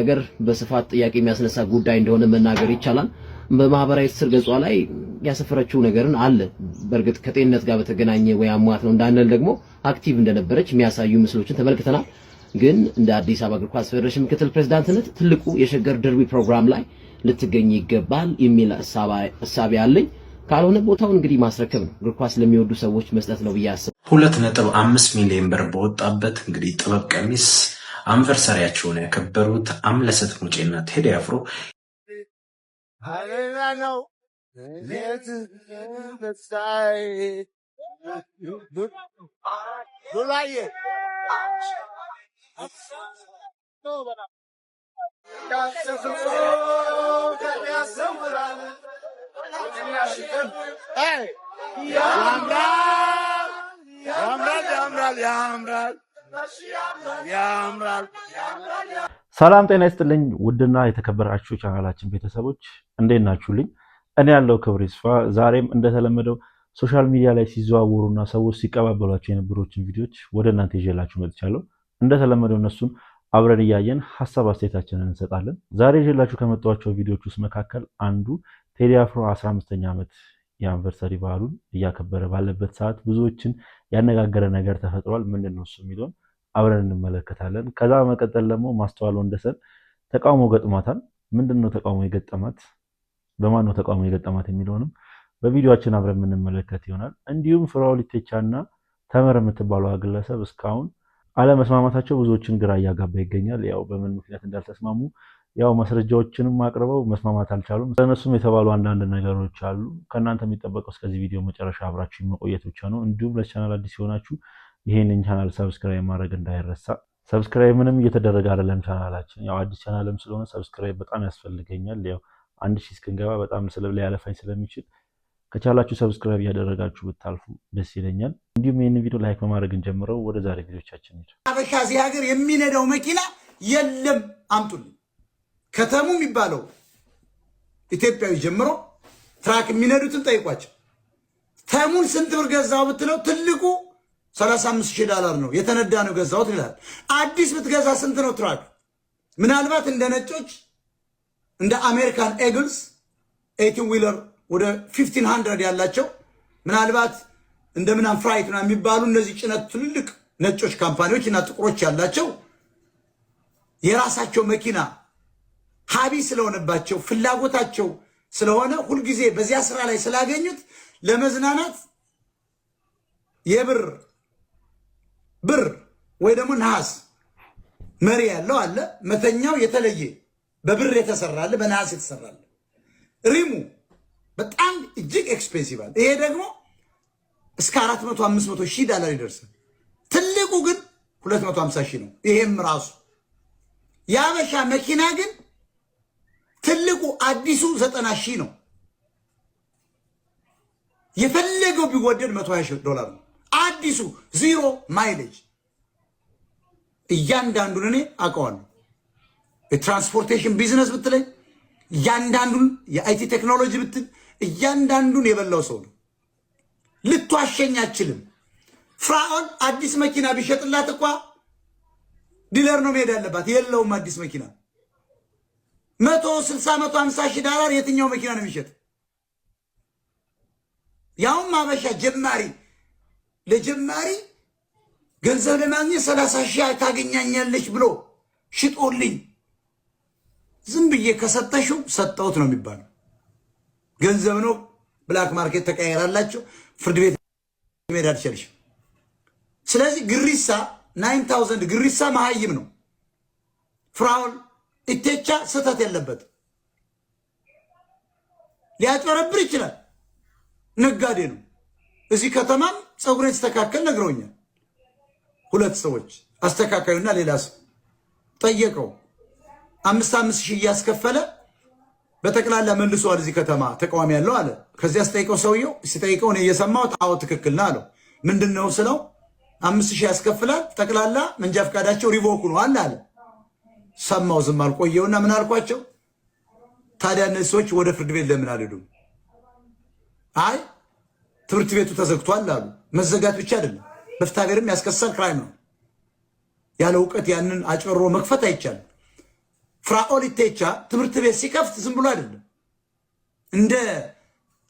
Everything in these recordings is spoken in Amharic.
ነገር በስፋት ጥያቄ የሚያስነሳ ጉዳይ እንደሆነ መናገር ይቻላል። በማህበራዊ ትስስር ገጿ ላይ ያሰፈረችው ነገርን አለ። በእርግጥ ከጤንነት ጋር በተገናኘ ወይ አሟት ነው እንዳንል ደግሞ active እንደነበረች የሚያሳዩ ምስሎችን ተመልክተናል። ግን እንደ አዲስ አበባ እግር ኳስ ፌዴሬሽን ምክትል ፕሬዝዳንትነት ትልቁ የሸገር ደርቢ ፕሮግራም ላይ ልትገኝ ይገባል የሚል እሳቤ አለኝ። ካልሆነ ቦታውን እንግዲህ ማስረከብ ነው፣ እግር ኳስ ለሚወዱ ሰዎች መስጠት ነው ብዬ አስብ። 2.5 ሚሊዮን ብር በወጣበት እንግዲህ ጥበብ ቀሚስ anniversary ያቸውን ያከበሩት አምለሰት ሙጬና ቴዲ አፍሮ። ነው ሌት ፀሐይ ሉላዬ። ያምራል፣ ያምራል፣ ያምራል፣ ያምራል፣ ያምራል። ሰላም ጤና ይስጥልኝ። ውድና የተከበራችሁ ቻናላችን ቤተሰቦች፣ እንዴት ናችሁልኝ? እኔ ያለው ክብር ይስፋ። ዛሬም እንደተለመደው social media ላይ ሲዘዋወሩና ሰዎች ሲቀባበሏቸው የነበሩትን ቪዲዮዎች ወደ እናንተ ይዤላችሁ መጥቻለሁ። እንደተለመደው እነሱን አብረን እያየን ሀሳብ አስተያየታችንን እንሰጣለን። ዛሬ ይዤላችሁ ከመጣኋቸው ቪዲዮዎች ውስጥ መካከል አንዱ ቴዲ አፍሮ 15ኛ ዓመት የ anniversary በዓሉን እያከበረ ባለበት ሰዓት ብዙዎችን ያነጋገረ ነገር ተፈጥሯል። ምንድን ነው እሱ የሚለውን አብረን እንመለከታለን። ከዛ በመቀጠል ደግሞ ማስተዋል ወንደሰን ተቃውሞ ገጥሟታል። ምንድን ነው ተቃውሞ የገጠማት? በማን ነው ተቃውሞ የገጠማት የሚለውንም በቪዲዮአችን አብረን የምንመለከት ይሆናል። እንዲሁም ፍራኦል ኢቴቻና ተመር የምትባለው ግለሰብ እስካሁን አለመስማማታቸው ብዙዎችን ግራ እያጋባ ይገኛል። ያው በምን ምክንያት እንዳልተስማሙ ያው ማስረጃዎችንም አቅርበው መስማማት አልቻሉም። ስለነሱም የተባሉ አንዳንድ ነገሮች አሉ። ከእናንተ የሚጠበቀው እስከዚህ ቪዲዮ መጨረሻ አብራችሁ መቆየት ብቻ ነው። እንዲሁም ለቻናል አዲስ ሲሆናችሁ ይሄንን ቻናል subscribe ማድረግ እንዳይረሳ። Subscribe ምንም እየተደረገ አይደለም ቻናላችን። ያው አዲስ ቻናልም ስለሆነ subscribe በጣም ያስፈልገኛል። ያው 1000 እስክንገባ በጣም ሊያለፋኝ ስለሚችል ከቻላችሁ subscribe እያደረጋችሁ ብታልፉ ደስ ይለኛል። እንዲሁም ይህንን ቪዲዮ like በማድረግ እንጀምረው። ወደ ዛሬ ቪዲዮቻችን ሄድ። አበሻ እዚህ ሀገር የሚነዳው መኪና የለም፣ አምጡልኝ። ከተሙ የሚባለው ኢትዮጵያዊ ጀምሮ truck የሚነዱትን ጠይቋቸው። ተሙን ስንት ብር ገዛው ብትለው ትልቁ 35 ሺህ ዶላር ነው፣ የተነዳ ነው ገዛሁት ይላል። አዲስ ብትገዛ ስንት ነው truck? ምናልባት እንደ ነጮች እንደ American Eagles 18 wheeler ወደ 1500 ያላቸው፣ ምናልባት እንደ ምናምን freight ምናምን የሚባሉ እነዚህ ጭነት ትልልቅ ነጮች company ዎች እና ጥቁሮች ያላቸው የራሳቸው መኪና hobby ስለሆነባቸው፣ ፍላጎታቸው ስለሆነ፣ ሁልጊዜ በዚያ ስራ ላይ ስላገኙት ለመዝናናት የብር ብር ወይ ደግሞ ነሐስ መሪ ያለው አለ። መተኛው የተለየ በብር የተሰራ አለ፣ በነሐስ የተሰራ አለ። ሪሙ በጣም እጅግ expensive አለ። ይሄ ደግሞ እስከ 400 500 ሺህ ዶላር ይደርሳል። ትልቁ ግን 250 ሺህ ነው። ይሄም ራሱ የአበሻ መኪና ግን ትልቁ አዲሱ 90 ሺህ ነው። የፈለገው ቢወደድ 120 ሺህ ዶላር ነው። አዲሱ zero mileage። እያንዳንዱን እኔ አውቀዋለሁ። የ transportation business ብትለኝ፣ እያንዳንዱን የ IT technology ብትል፣ እያንዳንዱን የበላው ሰው ነው። ልትዋሸኝ አችልም። ፍራኦል አዲስ መኪና ቢሸጥላት እኳ dealer ነው መሄድ ያለባት። የለውም አዲስ መኪና። 160 150 ሺህ ዶላር የትኛው መኪና ነው የሚሸጥ? ያውም አበሻ ጀማሪ፣ ለጀማሪ ገንዘብ ለማግኘት 30 ሺህ ታገኛኛለች ብሎ ሽጦልኝ ዝም ብዬ ከሰጠሽው ሰጠውት ነው የሚባለው። ገንዘብ ነው። Black market ተቀያየራላችሁ። ፍርድ ቤት መሄድ አልቻልሽም። ስለዚህ ግሪሳ 9000 ግሪሳ መሀይም ነው። ፍራኦል ኢቴቻ ስህተት የለበት። ሊያጭበረብር ይችላል። ነጋዴ ነው። እዚህ ከተማም ፀጉሬን ስተካከል ነግረውኛል። ሁለት ሰዎች፣ አስተካካዩና ሌላ ሰው ጠየቀው። አምስት አምስት ሺህ እያስከፈለ በጠቅላላ መልሷል። እዚህ ከተማ ተቃዋሚ ያለው አለ። ከዚያ ስጠይቀው፣ ሰውየው ሲጠይቀው እኔ እየሰማሁት አዎ ትክክል ነው አለው። ምንድን ነው ስለው 5000 ያስከፍላል፣ ጠቅላላ መንጃ ፈቃዳቸው revoke ነው አለ አለ። ሰማው፣ ዝም አልቆየውና ምን አልኳቸው? ታዲያ እነዚህ ሰዎች ወደ ፍርድ ቤት ለምን አልሄዱም? አይ ትምህርት ቤቱ ተዘግቷል አሉ። መዘጋት ብቻ አይደለም፣ በፍትሐ ብሔርም ያስከሳል፣ crime ነው። ያለ እውቀት ያንን አጭበርብሮ መክፈት አይቻልም። ፍራኦል ኢቴቻ ትምህርት ቤት ሲከፍት ዝም ብሎ አይደለም። እንደ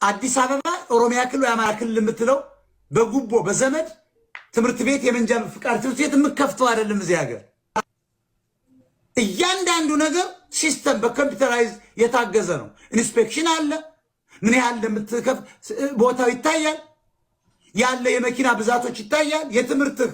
አዲስ አበባ፣ ኦሮሚያ ክልል፣ የአማራ ክልል የምትለው በጉቦ በዘመድ ትምህርት ቤት የመንጃ ፍቃድ ትምህርት ቤት የምከፍተው አይደለም። እዚህ ሀገር እያንዳንዱ ነገር system በ computerize የታገዘ ነው። Inspection አለ። ምን ያህል እንደምትከፍት ቦታው ይታያል። ያለ የመኪና ብዛቶች ይታያል። የትምህርትህ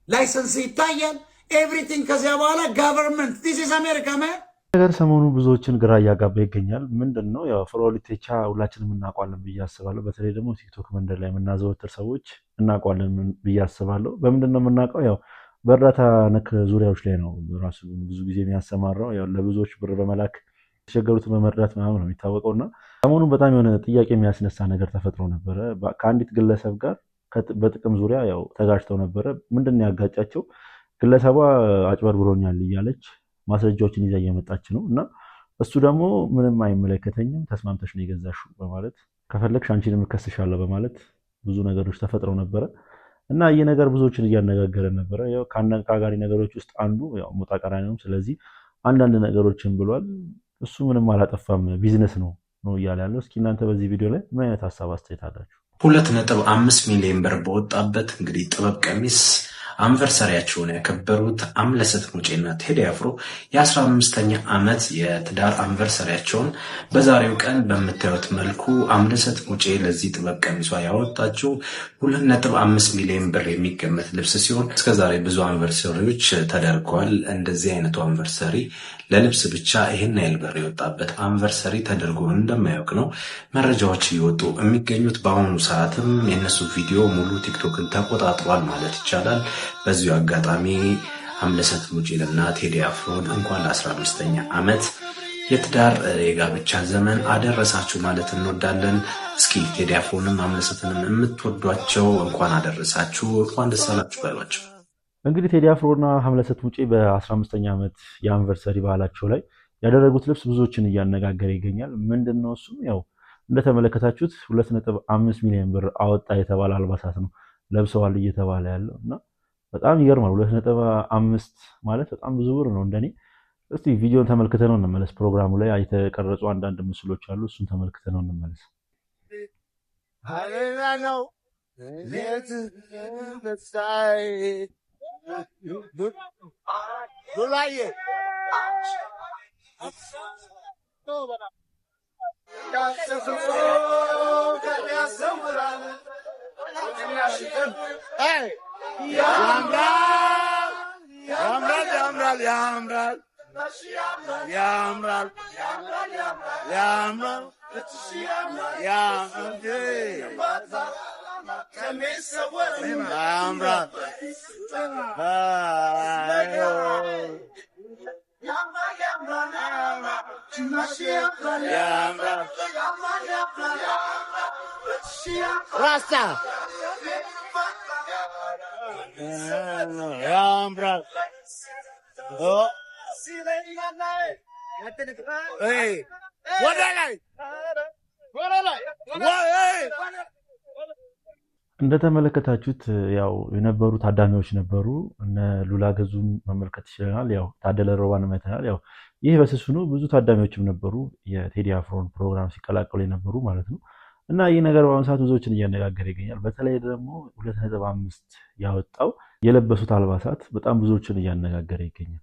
license ይታያል። Everything። ከዚያ በኋላ government፣ this is America, man. ነገር ሰሞኑ ብዙዎችን ግራ እያጋባ ይገኛል። ምንድን ነው? ያው ፍራኦል ኢቴቻ ሁላችንም እናውቀዋለን ብዬ አስባለሁ። በተለይ ደግሞ ቲክቶክ መንደር ላይ የምናዘወትር ሰዎች እናውቀዋለን ብዬ አስባለሁ። በምንድን ነው የምናውቀው? ያው በእርዳታ ነክ ዙሪያዎች ላይ ነው ራሱ ብዙ ጊዜ የሚያሰማራው። ያው ለብዙዎች ብር በመላክ የተቸገሩትን በመርዳት ምናምን ነው የሚታወቀው። እና ሰሞኑን በጣም የሆነ ጥያቄ የሚያስነሳ ነገር ተፈጥሮ ነበረ። ከአንዲት ግለሰብ ጋር በጥቅም ዙሪያ ያው ተጋጭተው ነበረ። ምንድን ነው ያጋጫቸው? ግለሰቧ አጭበርብሮኛል እያለች ማስረጃዎችን ይዛ እየመጣች ነው። እና እሱ ደግሞ ምንም አይመለከተኝም፣ ተስማምተሽ ነው የገዛሽው በማለት፣ ከፈለግሽ አንቺንም እከስሻለሁ በማለት ብዙ ነገሮች ተፈጥረው ነበረ። እና ይህ ነገር ብዙዎችን እያነጋገረ ነበረ። ያው ከአነጋጋሪ ነገሮች ውስጥ አንዱ ያው ሞጣ ቀራኒዮም ስለዚህ አንዳንድ ነገሮችን ብሏል። እሱ ምንም አላጠፋም፣ ቢዝነስ ነው ነው እያለ ያለው። እስኪ እናንተ በዚህ ቪዲዮ ላይ ምን አይነት ሀሳብ አስተያየት አላችሁ? 2.5 ሚሊዮን ብር በወጣበት እንግዲህ ጥበብ ቀሚስ anniversary ያቸውን ያከበሩት አምለሰት ሙጬና ቴዲ አፍሮ የ15ኛ ዓመት የትዳር anniversary ያቸውን በዛሬው ቀን በምታዩት መልኩ አምለሰት ሙጬ ለዚህ ጥበብ ቀሚሷ ያወጣችው 2.5 ሚሊዮን ብር የሚገመት ልብስ ሲሆን እስከዛሬ ብዙ anniversary ዎች ተደርገዋል። እንደዚህ አይነቱ anniversary ለልብስ ብቻ ይህን ያህል ብር የወጣበት anniversary ተደርጎ እንደማያውቅ ነው መረጃዎች እየወጡ የሚገኙት። በአሁኑ ሰዓትም የእነሱ ቪዲዮ ሙሉ ቲክቶክን ተቆጣጥሯል ማለት ይቻላል። በዚሁ አጋጣሚ አምለሰት ሙጬንና ቴዲ አፍሮን እንኳን ለ15ኛ ዓመት የትዳር የጋብቻ ዘመን አደረሳችሁ ማለት እንወዳለን። እስኪ ቴዲ አፍሮንም አምለሰትንም የምትወዷቸው እንኳን አደረሳችሁ፣ እንኳን ደስ አላችሁ በሏቸው። እንግዲህ ቴዲ አፍሮና አምለሰት ሙጬ በ15ኛ ዓመት የ anniversary በዓላቸው ላይ ያደረጉት ልብስ ብዙዎችን እያነጋገረ ይገኛል። ምንድን ነው እሱም? ያው እንደተመለከታችሁት 2.5 ሚሊዮን ብር አወጣ የተባለ አልባሳት ነው ለብሰዋል እየተባለ ያለው። እና በጣም ይገርማል። 2.5 ማለት በጣም ብዙ ብር ነው እንደኔ። እስቲ ቪዲዮን ተመልክተነው እንመለስ። ፕሮግራሙ ላይ የተቀረጹ አንዳንድ ምስሎች አሉ። እሱን ተመልክተነው እንመለስ። ነው ሌት ፀሐይ ሉላዬ። ያምራል፣ ያምራል፣ ያምራል፣ ያምራል፣ ያምራል፣ ያምራል፣ ያምራል፣ ያምራል። ያምራል። ራስታ ያምራል። ወደ ላይ እንደተመለከታችሁት ያው የነበሩ ታዳሚዎች ነበሩ። እነ ሉላ ገዙም መመልከት ይችለናል። ያው ታደለ ሮባን አይተናል። ያው ይህ በስሱኑ ብዙ ታዳሚዎችም ነበሩ፣ የቴዲ አፍሮን ፕሮግራም ሲቀላቀሉ የነበሩ ማለት ነው። እና ይህ ነገር በአሁኑ ሰዓት ብዙዎችን እያነጋገረ ይገኛል። በተለይ ደግሞ 2.5 ያወጣው የለበሱት አልባሳት በጣም ብዙዎችን እያነጋገረ ይገኛል።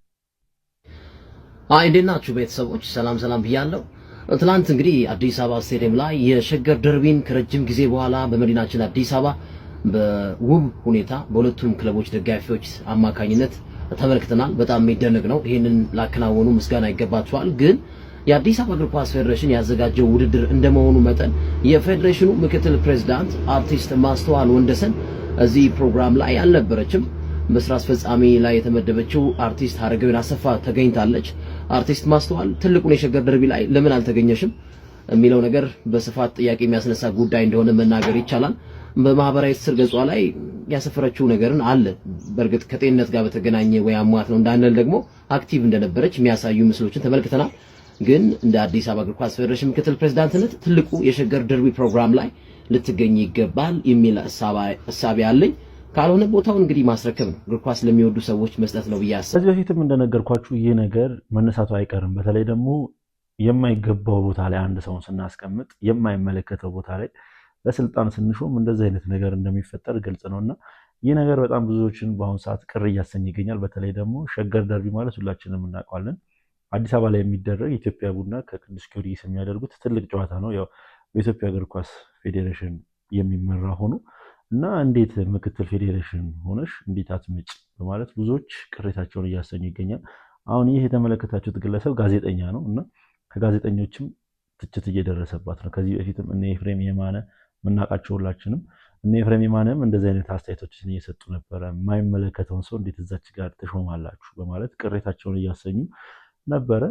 አይ፣ እንዴት ናችሁ ቤተሰቦች? ሰላም ሰላም ብያለሁ። ትላንት እንግዲህ አዲስ አበባ ስቴዲየም ላይ የሸገር ደርቢን ከረጅም ጊዜ በኋላ በመዲናችን አዲስ አበባ በውብ ሁኔታ በሁለቱም ክለቦች ደጋፊዎች አማካኝነት ተመልክተናል። በጣም የሚደነቅ ነው። ይህንን ላከናወኑ ምስጋና ይገባቸዋል። ግን የአዲስ አበባ እግር ኳስ ፌዴሬሽን ያዘጋጀው ውድድር እንደመሆኑ መጠን የፌዴሬሽኑ ምክትል ፕሬዝዳንት አርቲስት ማስተዋል ወንደሰን እዚህ ፕሮግራም ላይ አልነበረችም። በስራ አስፈጻሚ ላይ የተመደበችው አርቲስት ሀረገወይን አሰፋ ተገኝታለች። አርቲስት ማስተዋል ትልቁን የሸገር ደርቢ ላይ ለምን አልተገኘሽም የሚለው ነገር በስፋት ጥያቄ የሚያስነሳ ጉዳይ እንደሆነ መናገር ይቻላል። በማህበራዊ ትስስር ገጿ ላይ ያሰፈረችው ነገርን አለ። በእርግጥ ከጤንነት ጋር በተገናኘ ወይ አሟት ነው እንዳንል ደግሞ active እንደነበረች የሚያሳዩ ምስሎችን ተመልክተናል። ግን እንደ አዲስ አበባ እግር ኳስ ፌዴሬሽን ምክትል ፕሬዝዳንትነት ትልቁ የሸገር ደርቢ ፕሮግራም ላይ ልትገኝ ይገባል የሚል እሳቤ አለኝ። ካልሆነ ቦታውን እንግዲህ ማስረከብ ነው። እግር ኳስ ለሚወዱ ሰዎች መስጠት ነው ብዬ አስባለሁ። ከዚህ በፊትም እንደነገርኳችሁ ይህ ነገር መነሳቱ አይቀርም። በተለይ ደግሞ የማይገባው ቦታ ላይ አንድ ሰውን ስናስቀምጥ፣ የማይመለከተው ቦታ ላይ ለስልጣን ስንሾም እንደዚህ አይነት ነገር እንደሚፈጠር ግልጽ ነው እና ይህ ነገር በጣም ብዙዎችን በአሁኑ ሰዓት ቅር እያሰኘ ይገኛል። በተለይ ደግሞ ሸገር ደርቢ ማለት ሁላችንም እናውቀዋለን። አዲስ አበባ ላይ የሚደረግ ኢትዮጵያ ቡና ከቅዱስ ጊዮርጊስ የሚያደርጉት ትልቅ ጨዋታ ነው። ያው በኢትዮጵያ እግር ኳስ ፌዴሬሽን የሚመራ ሆኖ እና እንዴት ምክትል ፌዴሬሽን ሆነሽ እንዴት አትመጭ በማለት ብዙዎች ቅሬታቸውን እያሰኙ ይገኛል። አሁን ይህ የተመለከታችሁት ግለሰብ ጋዜጠኛ ነው እና ከጋዜጠኞችም ትችት እየደረሰባት ነው። ከዚህ በፊትም እነ ኤፍሬም የማነ የምናውቃቸው ሁላችንም እነ ኤፍሬም የማነም እንደዚህ አይነት አስተያየቶችን እየሰጡ ነበረ። የማይመለከተውን ሰው እንዴት እዛች ጋር ትሾማላችሁ በማለት ቅሬታቸውን እያሰኙ ነበረ።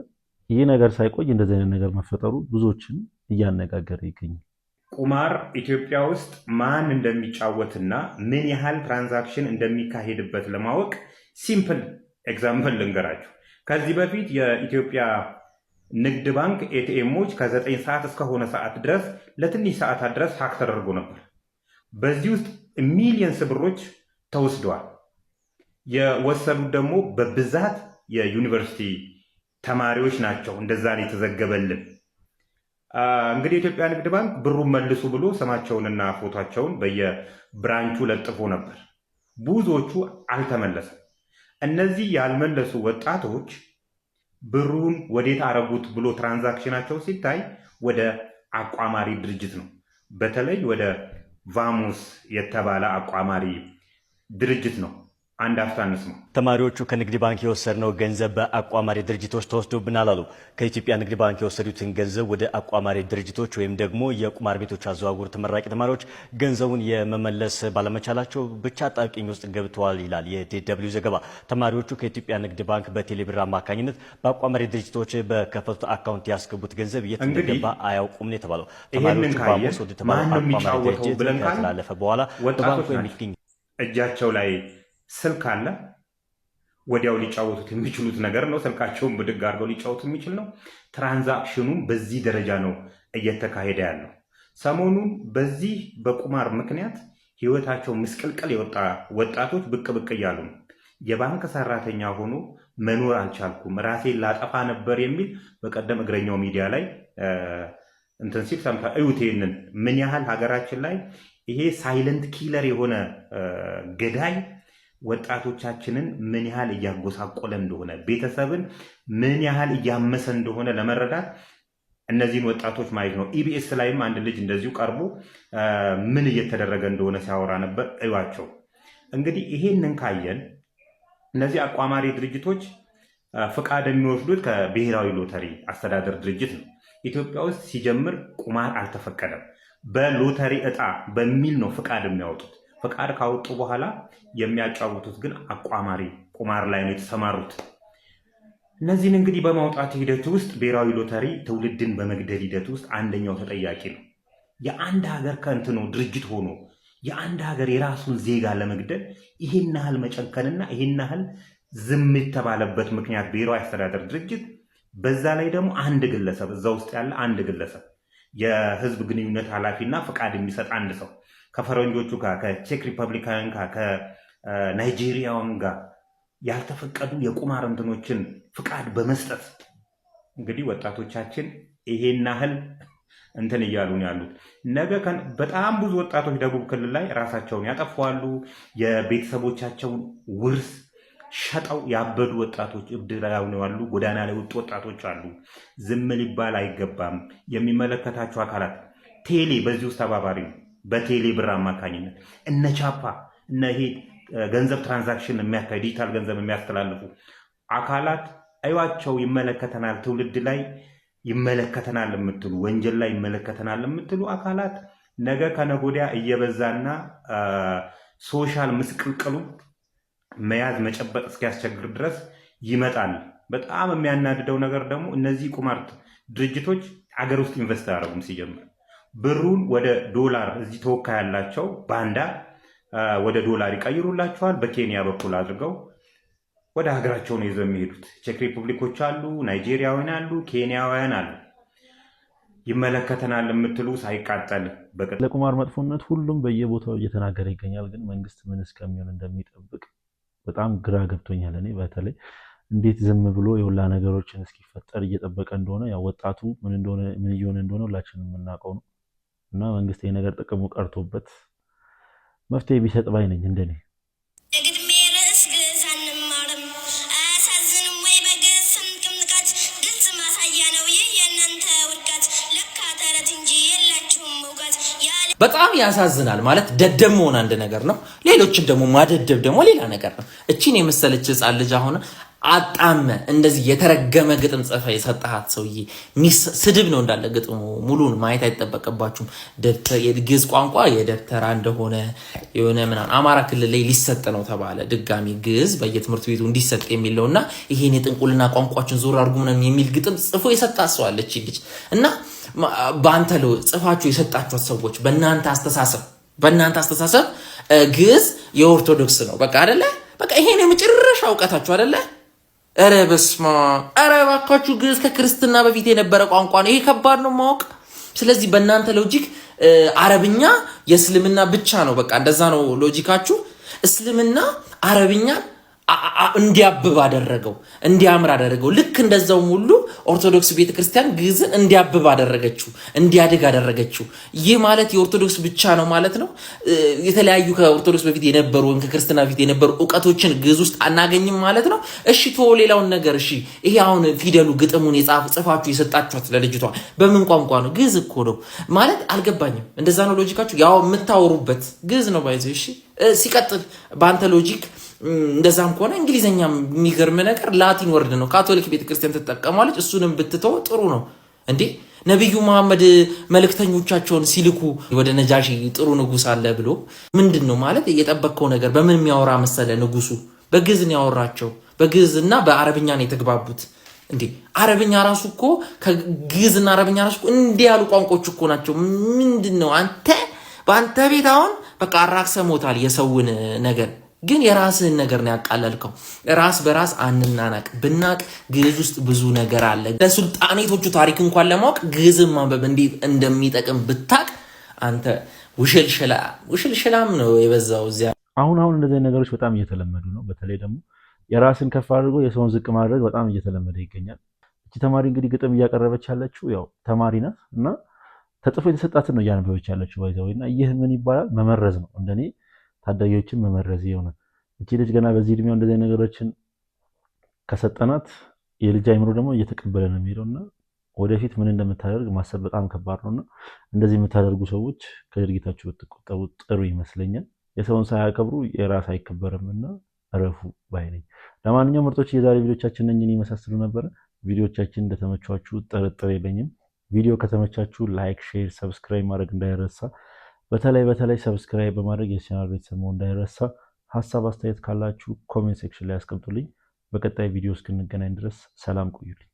ይህ ነገር ሳይቆይ እንደዚህ አይነት ነገር መፈጠሩ ብዙዎችን እያነጋገረ ይገኛል። ቁማር ኢትዮጵያ ውስጥ ማን እንደሚጫወትና ምን ያህል transaction እንደሚካሄድበት ለማወቅ simple example ልንገራችሁ። ከዚህ በፊት የኢትዮጵያ ንግድ ባንክ ATM ኦች ከ9 ሰዓት እስከሆነ ሰዓት ድረስ ለትንሽ ሰዓታት ድረስ hack ተደርጎ ነበር። በዚህ ውስጥ millions ብሮች ተወስደዋል። የወሰዱት ደግሞ በብዛት የዩኒቨርሲቲ ተማሪዎች ናቸው። እንደዛ ነው የተዘገበልን። እንግዲህ የኢትዮጵያ ንግድ ባንክ ብሩን መልሱ ብሎ ስማቸውንና ፎቷቸውን በየ branch ኡ ለጥፎ ነበር። ብዙዎቹ አልተመለሰም። እነዚህ ያልመለሱ ወጣቶች ብሩን ወዴት አረጉት ብሎ transaction ኣቸው ሲታይ ወደ አቋማሪ ድርጅት ነው። በተለይ ወደ ቫሞስ የተባለ አቋማሪ ድርጅት ነው። አንድ አፍታ እንስማ። ተማሪዎቹ ከንግድ ባንክ የወሰድነው ገንዘብ በአቋማሪ ድርጅቶች ተወስዶብናል አሉ። ከኢትዮጵያ ንግድ ባንክ የወሰዱትን ገንዘብ ወደ አቋማሪ ድርጅቶች ወይም ደግሞ የቁማር ቤቶች አዘዋውሩ ተመራቂ ተማሪዎች ገንዘቡን የመመለስ ባለመቻላቸው ብቻ አጣብቂኝ ውስጥ ገብተዋል ይላል የዲደብሊው ዘገባ። ተማሪዎቹ ከኢትዮጵያ ንግድ ባንክ በቴሌብር አማካኝነት በአቋማሪ ድርጅቶች በከፈቱት አካውንት ያስገቡት ገንዘብ የት እንደገባ አያውቁም ነው የተባለው። ተማሪዎቹ ቫሞስ ወደ ተባለው አቋማሪ ድርጅት ከተላለፈ በኋላ በባንኩ የሚገኝ እጃቸው ላይ ስልክ አለ። ወዲያው ሊጫወቱት የሚችሉት ነገር ነው። ስልካቸውን ብድግ አድርገው ሊጫወቱ የሚችል ነው። Transaction ኑም በዚህ ደረጃ ነው እየተካሄደ ያለው። ሰሞኑን በዚህ በቁማር ምክንያት ህይወታቸው ምስቅልቅል የወጣ ወጣቶች ብቅ ብቅ እያሉ ነው። የባንክ ሰራተኛ ሆኖ መኖር አልቻልኩም፣ ራሴን ላጠፋ ነበር የሚል በቀደም እግረኛው ሚዲያ ላይ እንትን ሲል ሰምታ እዩት። ይሄንን ምን ያህል ሀገራችን ላይ ይሄ silent killer የሆነ ገዳይ ወጣቶቻችንን ምን ያህል እያጎሳቆለ እንደሆነ፣ ቤተሰብን ምን ያህል እያመሰ እንደሆነ ለመረዳት እነዚህን ወጣቶች ማየት ነው። ኢቢኤስ ላይም አንድ ልጅ እንደዚሁ ቀርቦ ምን እየተደረገ እንደሆነ ሲያወራ ነበር። እዩዋቸው። እንግዲህ ይሄንን ካየን እነዚህ አቋማሪ ድርጅቶች ፍቃድ የሚወስዱት ከብሔራዊ ሎተሪ አስተዳደር ድርጅት ነው። ኢትዮጵያ ውስጥ ሲጀምር ቁማር አልተፈቀደም። በሎተሪ እጣ በሚል ነው ፍቃድ የሚያወጡት። ፍቃድ ካወጡ በኋላ የሚያጫውቱት ግን አቋማሪ ቁማር ላይ ነው የተሰማሩት። እነዚህን እንግዲህ በማውጣት ሂደት ውስጥ ብሔራዊ ሎተሪ ትውልድን በመግደል ሂደት ውስጥ አንደኛው ተጠያቂ ነው። የአንድ ሀገር ከእንትኑ ድርጅት ሆኖ የአንድ ሀገር የራሱን ዜጋ ለመግደል ይህን ያህል መጨከንና ይህን ያህል ዝም የተባለበት ምክንያት ብሔራዊ አስተዳደር ድርጅት፣ በዛ ላይ ደግሞ አንድ ግለሰብ፣ እዛ ውስጥ ያለ አንድ ግለሰብ፣ የህዝብ ግንኙነት ኃላፊና ፍቃድ የሚሰጥ አንድ ሰው ከፈረንጆቹ ጋር፣ ከቼክ ሪፐብሊካውያን ጋር፣ ከናይጄሪያውያን ጋር ያልተፈቀዱ የቁማር እንትኖችን ፍቃድ በመስጠት እንግዲህ ወጣቶቻችን ይሄን ያህል እንትን እያሉ ነው ያሉት። ነገ በጣም ብዙ ወጣቶች ደቡብ ክልል ላይ ራሳቸውን ያጠፋሉ። የቤተሰቦቻቸውን ውርስ ሸጠው ያበዱ ወጣቶች፣ እብድ ላይ ያሉ፣ ጎዳና ላይ ወጡ ወጣቶች አሉ። ዝም ሊባል አይገባም። የሚመለከታቸው አካላት፣ ቴሌ በዚህ ውስጥ ተባባሪ ነው። በቴሌ ብር አማካኝነት እነ ቻፓ፣ እነ ይሄ ገንዘብ transaction የሚያካሂድ፣ ዲጂታል ገንዘብ የሚያስተላልፉ አካላት እዩዋቸው። ይመለከተናል፣ ትውልድ ላይ ይመለከተናል የምትሉ፣ ወንጀል ላይ ይመለከተናል የምትሉ አካላት ነገ ከነገ ወዲያ እየበዛና social ምስቅልቅሉ መያዝ መጨበጥ እስኪያስቸግር ድረስ ይመጣል። በጣም የሚያናድደው ነገር ደግሞ እነዚህ ቁማር ድርጅቶች አገር ውስጥ invest አያደርጉም። ሲጀምር ብሩን ወደ ዶላር እዚህ ተወካይ ያላቸው ባንዳ ወደ ዶላር ይቀይሩላቸዋል። በኬንያ በኩል አድርገው ወደ ሀገራቸው ነው ይዘው የሚሄዱት። ቼክ ሪፑብሊኮች አሉ፣ ናይጄሪያውያን አሉ፣ ኬንያውያን አሉ። ይመለከተናል የምትሉ ሳይቃጠል በቅጠል ለቁማር መጥፎነት ሁሉም በየቦታው እየተናገረ ይገኛል። ግን መንግስት ምን እስከሚሆን እንደሚጠብቅ በጣም ግራ ገብቶኛል። እኔ በተለይ እንዴት ዝም ብሎ የሁላ ነገሮችን እስኪፈጠር እየጠበቀ እንደሆነ፣ ያው ወጣቱ ምን እንደሆነ ምን እየሆነ እንደሆነ ሁላችንም የምናውቀው ነው። እና መንግስት ይሄ ነገር ጥቅሙ ቀርቶበት መፍትሄ ቢሰጥ ባይ ነኝ እንደኔ። የግጥሜ ርዕስ ግዕዝ አንማርም፣ አያሳዝንም ወይ? በግዕዝ ስንቅም ንቀት ግልጽ ማሳያ ነው ይህ የእናንተ ውድቀት። ለካ ተረት እንጂ የላችሁም እውቀት ያለ በጣም ያሳዝናል። ማለት ደደብ መሆን አንድ ነገር ነው። ሌሎችን ደግሞ ማደደብ ደግሞ ሌላ ነገር ነው። እቺን የመሰለች ህፃን ልጅ አሁን አጣመ እንደዚህ የተረገመ ግጥም ጽፈ የሰጠሃት ሰውዬ ስድብ ነው እንዳለ ግጥሙ ሙሉን ማየት አይጠበቅባችሁም። የግዕዝ ቋንቋ የደብተራ እንደሆነ የሆነ ምናምን አማራ ክልል ላይ ሊሰጥ ነው ተባለ። ድጋሚ ግዕዝ በየትምህርት ቤቱ እንዲሰጥ የሚለው እና ይሄን የጥንቁልና ቋንቋችን ዞር አድርጉ ምናምን የሚል ግጥም ጽፎ የሰጣት ሰው አለች ልጅ። እና በአንተ ጽፋችሁ የሰጣችኋት ሰዎች በእናንተ አስተሳሰብ ግዕዝ የኦርቶዶክስ ነው። በቃ አደለ? በቃ ይሄን የመጨረሻ እውቀታችሁ አደለ? ኧረ በስመ አብ! ኧረ እባካችሁ፣ ግዕዝ ከክርስትና በፊት የነበረ ቋንቋ ነው። ይሄ ከባድ ነው ማወቅ። ስለዚህ በእናንተ logic አረብኛ የእስልምና ብቻ ነው። በቃ እንደዛ ነው logic ኣችሁ። እስልምና አረብኛን እንዲያብብ አደረገው፣ እንዲያምር አደረገው። ልክ እንደዛውም ሁሉ ኦርቶዶክስ ቤተክርስቲያን ግዕዝን እንዲያብብ አደረገችው፣ እንዲያድግ አደረገችው። ይህ ማለት የኦርቶዶክስ ብቻ ነው ማለት ነው። የተለያዩ ከኦርቶዶክስ በፊት የነበሩ ወይም ከክርስትና በፊት የነበሩ እውቀቶችን ግዕዝ ውስጥ አናገኝም ማለት ነው። እሺ ቶ ሌላውን ነገር እሺ፣ ይሄ አሁን ፊደሉ ግጥሙን የጻፍ ጽፋችሁ የሰጣችኋት ለልጅቷ በምን ቋንቋ ነው? ግዕዝ እኮ ነው ማለት አልገባኝም። እንደዛ ነው logic ኣችሁ? ያው የምታወሩበት ግዕዝ ነው by the way። እሺ ሲቀጥል በአንተ logic እንደዛም ከሆነ እንግሊዝኛ የሚገርም ነገር Latin word ነው። ካቶሊክ ቤተክርስቲያን ትጠቀማለች። እሱንም ብትተው ጥሩ ነው እንዴ። ነቢዩ መሐመድ መልእክተኞቻቸውን ሲልኩ ወደ ነጃሺ ጥሩ ንጉስ አለ ብሎ ምንድን ነው ማለት የጠበቅከው ነገር? በምን የሚያወራ መሰለ ንጉሱ? በግዕዝ ነው ያወራቸው። በግዕዝ እና በአረብኛ ነው የተግባቡት። እንዴ አረብኛ ራሱ እኮ ከግዕዝና አረብኛ ራሱ እኮ እንዲህ ያሉ ቋንቋዎች እኮ ናቸው። ምንድን ነው አንተ በአንተ ቤት አሁን በቃ አራክሰ ሞታል። የሰውን ነገር ግን የራስህን ነገር ነው ያቃለልከው። ራስ በራስ አንናናቅ። ብናቅ ግዕዝ ውስጥ ብዙ ነገር አለ። ለሱልጣኔቶቹ ታሪክ እንኳን ለማወቅ ግዕዝን ማንበብ እንዴት እንደሚጠቅም ብታቅ አንተ ውሽልሽላ ውሽልሽላም ነው የበዛው እዚያ። አሁን አሁን እንደዚህ አይነት ነገሮች በጣም እየተለመዱ ነው። በተለይ ደግሞ የራስን ከፍ አድርጎ የሰውን ዝቅ ማድረግ በጣም እየተለመደ ይገኛል። እቺ ተማሪ እንግዲህ ግጥም እያቀረበች ያለችው ያው ተማሪ ናት እና ተጽፎ የተሰጣትን ነው እያነበበች ያለችው by the way። እና ይህ ምን ይባላል? መመረዝ ነው። እንደኔ ታዳጊዎችን መመረዝ የሆነ እቺ ልጅ ገና በዚህ እድሜው እንደዚህ አይነት ነገሮችን ከሰጠናት የልጅ አይምሮ ደግሞ እየተቀበለ ነው የሚሄደው እና ወደፊት ምን እንደምታደርግ ማሰብ በጣም ከባድ ነው። እና እንደዚህ የምታደርጉ ሰዎች ከድርጊታችሁ ብትቆጠቡ ጥሩ ይመስለኛል። የሰውን ሳያከብሩ የራስ አይከበርም እና እረፉ ባይ ነኝ። ለማንኛውም ምርጦች፣ የዛሬ ቪዲዮቻችን እነኝህን ይመሳስሉ ነበረ። ቪዲዮቻችን እንደተመቿችሁ ጥርጥር የለኝም። ቪዲዮ ከተመቻችሁ like፣ share፣ subscribe ማድረግ እንዳይረሳ። በተለይ በተለይ subscribe በማድረግ የቻናል ቤተሰብ መሆን እንዳይረሳ። ሀሳብ አስተያየት ካላችሁ comment section ላይ አስቀምጡልኝ። በቀጣይ ቪዲዮ እስክንገናኝ ድረስ ሰላም ቆዩልኝ።